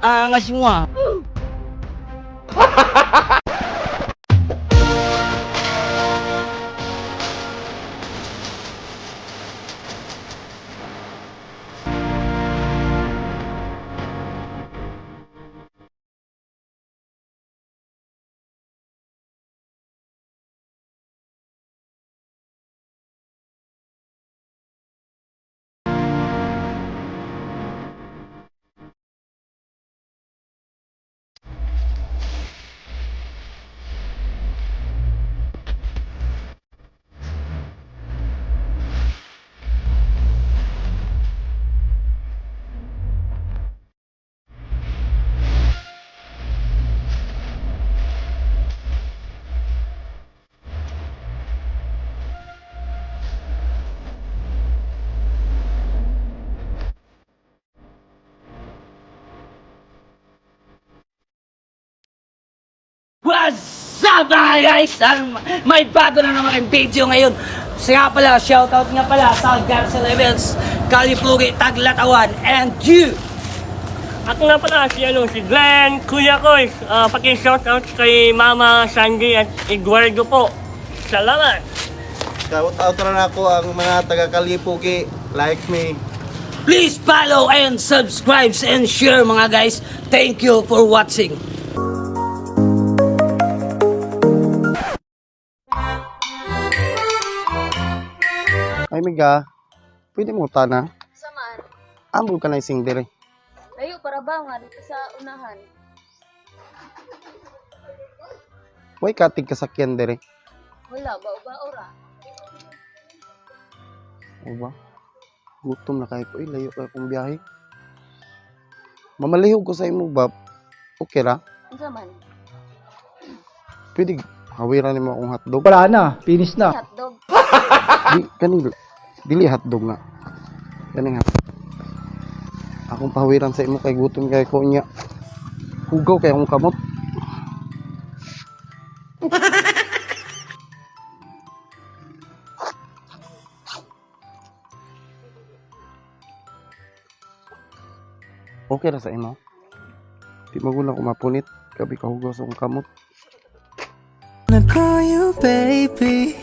Angas mo ah. What's up, mga guys? May bago na naman kayong video ngayon. Siya pala, shoutout nga pala sa Garcia Levels, Kalipugi, Taglatawan, and you! Ako nga pala si, ano, si Glenn, Kuya Koy. Paki-shoutout kay Mama Sandy at Eduardo po. Salamat! Shout out na ako ang mga taga Kalipugi. Like me. Please follow and subscribe and share, mga guys. Thank you for watching. Ay miga, pwede mo tana. Samaan? Amo ka na ising dire. Layo para ba nga dito sa unahan? Way katig kasakyan dire. Wala, bao-bao ra. O ba? Gutom na kayo ko. Eh, layo kayo kong biyahe. Mamalihog ko sa imo ba? Okay ra? Unsa man? Pwede hawiran nimo akong hotdog. Wala na, finish na. Hotdog. Di, kaning dili hotdog na. Kaning hotdog. Akong pahawiran sa imo kay gutom kay ko niya. Hugaw kay akong kamot. Okay ra sa imo. Di magulang ko mapunit. Gabi ka hugaw sa akong kamot. Wanna call you baby?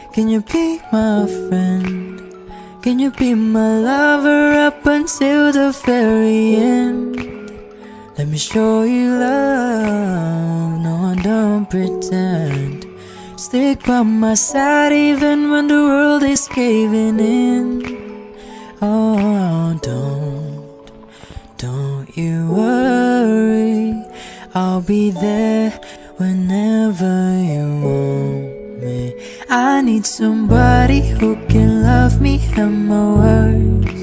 Can you be my friend? Can you be my lover up until the very end? Let me show you love. No, I don't pretend. Stick by my side even when the world is caving in. Oh, don't you worry, I'll be there whenever you want me. I need somebody who can love me at my worst.